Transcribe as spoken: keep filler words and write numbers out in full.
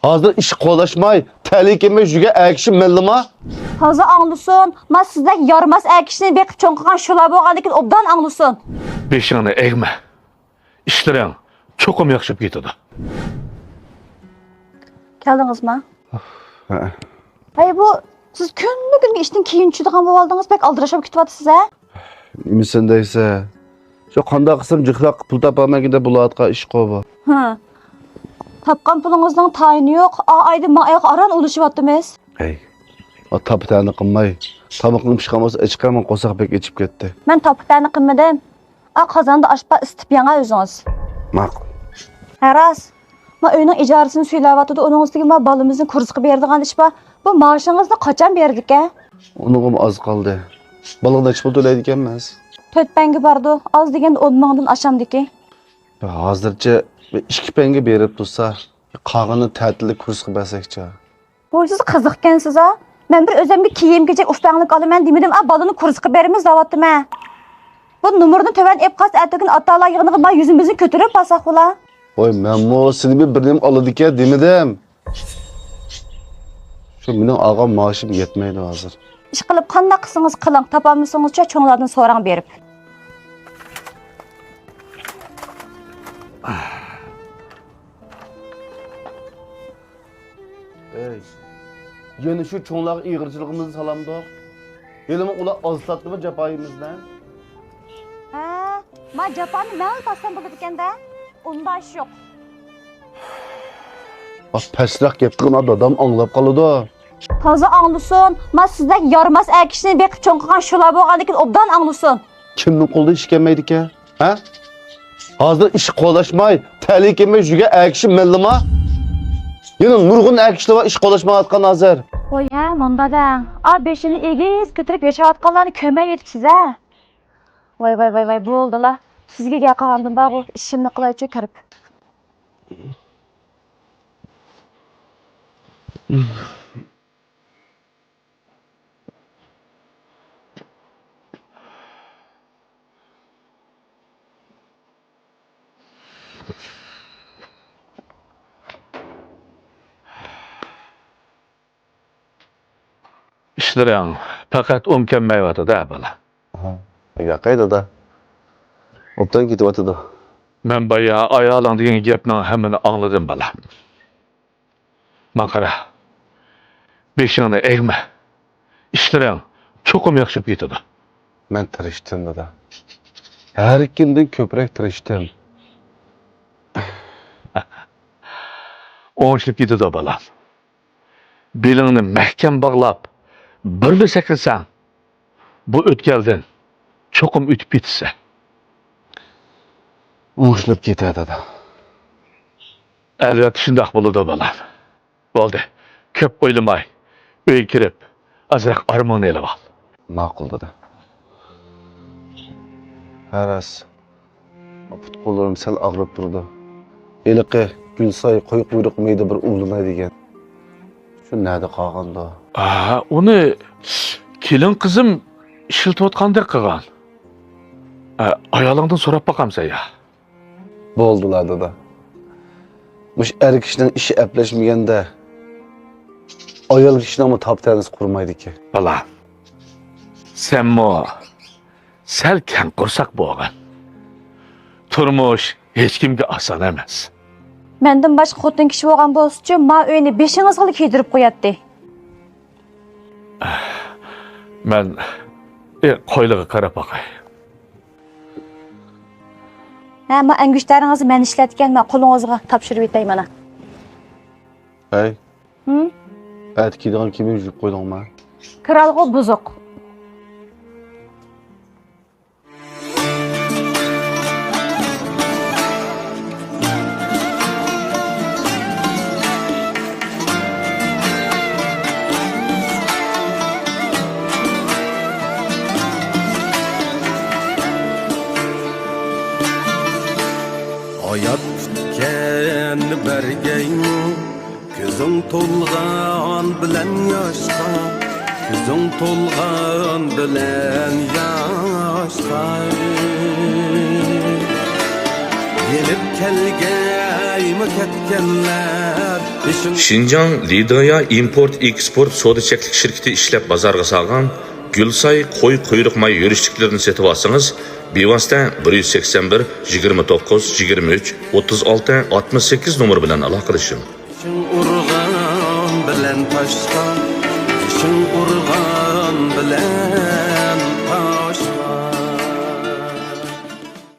ھازىر ئىش قولاشماي، تەلىيى كەلمەي يۈرگەن ئەر كىشى مەنلىما؟ تازا ئاڭلىسۇن، ما سىزدەك يارىماس ئەر كىشىنى بېقىپ چوڭ قىلغان شۇلار بولغاندىكىن ئوبدان ئاڭلىسۇن. بېشىڭنى ئەگمە. ئىشلىرىڭ چوقۇم ياخشىلىنىپ كېتىدۇ. كەلدىڭىزما؟ ھە. ھەي، بۇ سىز كۈننى كۈنگە ئىشتىن كېيىن چۈشىدىغان بولۇۋالدىڭىز، بەك ئالدىراش بولۇپ كېتىۋاتىسىز ھە؟ نېمىسىنى دەيسە؟ شۇ قانداق قىلسام جىقراق پۇل تاپالمايمەن دەپ بولۇۋاتقان ئىشقۇ بۇ. ھە. تاپقان پۇلىڭىزنىڭ تايىنى يوق، ئا ئايدا ما ئايغا ئاران ئۇلىشىۋاتىمىز. ھەي، ئا تاپا-تەنە قىلماي، تامىقىڭ پىشقان بولسا ئېچىقارمەن، قورساق بەك ئېچىپ كەتتى. مەن تاپا-تەنە قىلمىدىم. ئا قازاندا ئاش بار، ئىسىتىپ يەڭە ئۆزىڭىز. ماقۇل. ھە راست. ما ئۆينىڭ ئىجارىسىنى سۈيلەۋاتىدۇ، ئۇنىڭ ئۈستىگە ما بالىمىزنى كۇرسقا بېرىدىغان ئىش بار. بۇ مائاشىڭىزنى قاچان بېرىدىكەن؟ ئۇنىڭغىمۇ ئاز قالدى. بالىغا نەچچە پۇل تۆلەيدىكەنمىز؟ تۆت پەنگە بارىدۇ، ئاز دېگەندە ئون مىڭدىن ئاشامدىكى. ھازىرچە بىر ئىككى پەنگە بېرىپ تۇرسا، قالغىنىنى تەتىلدە كۇرسقا بەرسەكچە. ۋوي، سىز قىزىقكەنسىز ھە. مەن بىر ئۆزۈمگە كىيىم-كېچەك، ئۇپا-ئەڭلىك ئالىمەن دېمىدىم، ئا بالىنى كۇرسقا بېرىمىز دەۋاتىمەن. بۇ نومۇرنى تۆۋەن ئېلىپ قالسا، ئەتىگۈن ئاتا-ئانا يىغىنىغا ما يۈزىمىزنى كۆتۈرۈپ بارساق بولا. ۋاي، مەنمۇ سېنى بىر، بىر نېمە ئالىدىكەن دېمىدىم. شۇ مېنىڭ ئالغان مائاشىم يەتمەيدۇ ھازىر. ئىشقىلىپ قانداق قىلسىڭىز قىلىڭ، تاپالمىسىڭىزچە چوڭلاردىن سوراڭ بېرىپ. ئەي، يەنە شۇ چوڭلارغا ئېغىرچىلىقىمىزنى سالامدۇق؟ ھېلىمۇ ئۇلار ئازساتتىمۇ جاپايىمىزنى؟ ھە، ما جاپانى مەن تارتسام بولىدىكەن-دە. ئۇنداق ئىش يوق. ئا، پەسرەك گەپ قىلغىنا، دادام ئاڭلاپ قالىدۇ. تازا ئاڭلىسۇن، ما سىزدەك يارىماس ئەر كىشىنى بېقىپ چوڭ قىلغان شۇلار بولغاندىكىن ئوبدان ئاڭلىسۇن. كىمنىڭ قولىدىن ئىش كەلمەيدىكەن؟ ھە؟ ھازىر ئىش قولاشماي، تەلىيى كەلمەي يۈرگەن ئەر كىشى مەنلىما؟ يەنە نۇرغۇن ئەر كىشىلەر بار ئىش قولاشمايۋاتقان ھازىر. ۋاي ھە، مۇنداق دەڭ. ئا، بېشىنى ئېگىز كۆتۈرۈپ ياشاۋاتقانلارنى كۆرمەيۋېتىپسىز ھە؟ ۋاي، ۋاي، ۋاي، ۋاي، بولدىلا. سىزگە گەپ قىلغاندىن بارغۇ، ئىشىمنى قىلايچۇ كىرىپ. ئىشلىرىڭ پەقەت ئوڭ كەلمەيۋاتىدۇ ھە، بالا. ھە، ياقەي دادا. ئوبدان كېتىۋاتىدۇ. مەن بايا ئايالىڭ دېگەن گەپنىڭ ھەممىنى ئاڭلىدىم، بالا. ماڭا قارا. بېشىڭنى ئەگمە. ئىشلىرىڭ چوقۇم ياخشىلىنىپ كېتىدۇ. مەن تىرىشتىم، دادا. ھەركىمدىن كۆپرەك تىرىشتىم. ئوڭشىلىپ كېتىدۇ، بالام. بېلىڭنى مەھكەم باغلاپ، بىرلا سەكرىسەڭ، بۇ ئۆتكەلدىن چوقۇم ئۆتۈپ كېتىسەن. ئوڭشىلىپ كېتە، دادا. ئەلۋەتتە شۇنداق بولىدۇ، بالام. بولدى، كۆپ ئويلىماي، ئۆيگە كىرىپ، ئازراق ئارامىڭنى ئېلىۋال. ماقۇل، دادا. ھە راست. پۇت-قوللىرىم سەل ئاغرىپ تۇرىدۇ. ھېلىقى گۈلساي قوي قۇيرۇق مېيىدا بىر ئۇۋۇلىناي دېگەن. شۇ نەدە قالغاندۇ؟ ئا، ئۇنى كېلىن قىزىم ئىشلىتىۋاتقاندەك قىلغان. ئا، ئايالىڭدىن سوراپ باقامسەن يا؟ بولدىلا، دادا. مۇشۇ ئەر كىشىنىڭ ئىشى ئەپلەشمىگەندە، ئايال كىشىنىڭمۇ تاپا-تەنىسى قۇرۇمايدىكەن. بالام، سەنمۇ سەل كەڭ قورساق بولغىن. تۇرمۇش ھېچكىمگە ئاسان ئەمەس. مەندىن باشقا خوتۇن كىشى بولغان بولسىچۇ، ما ئۆينى بېشىڭىزغىلا كىيدۈرۈپ قوياتتى. مەن، ئى، قويلىغا قاراپ باقاي. ھە، ما ئەڭگۈشتەرىڭىزنى مەن ئىشلەتكەن، ما قولىڭىزغا تاپشۇرۇۋېتەي مانا. ھەي. ھىم؟ ئەتە كىيىدىغان كىيىمنى يۇيۇپ قويدۇڭما؟ كىرئالغۇ بۇزۇق. ھايات پۈتكەن بەرگەيمۇ، كۆزۈڭ تولغان بىلەن ياشقا، كۆزۈڭ تولغان بىلەن ياشقا. يېنىپ كەلگەن كەتكەنلەر بېشىم شىنجاڭ لىدىيا ئىمپورت ئېكسپورت سودا چەكلىك شىركىتى ئىشلەپ بازارغا سالغان گۈلساي قوي قۇيرۇق ماي يۈرۈشلۈكلىرىنى سېتىۋالسىڭىز، بىۋاسىتە بىر يۈز سەكسەن بىر، يىگىرمە توققۇز، يىگىرمە ئۈچ، ئوتتۇز ئالتە، ئاتمىش سەككىز نومۇرى بىلەن ئالاقىلىشىڭ. بېشىڭ ئۇرغان بىلەن تاشقا، بېشىڭ ئۇرغان بىلەن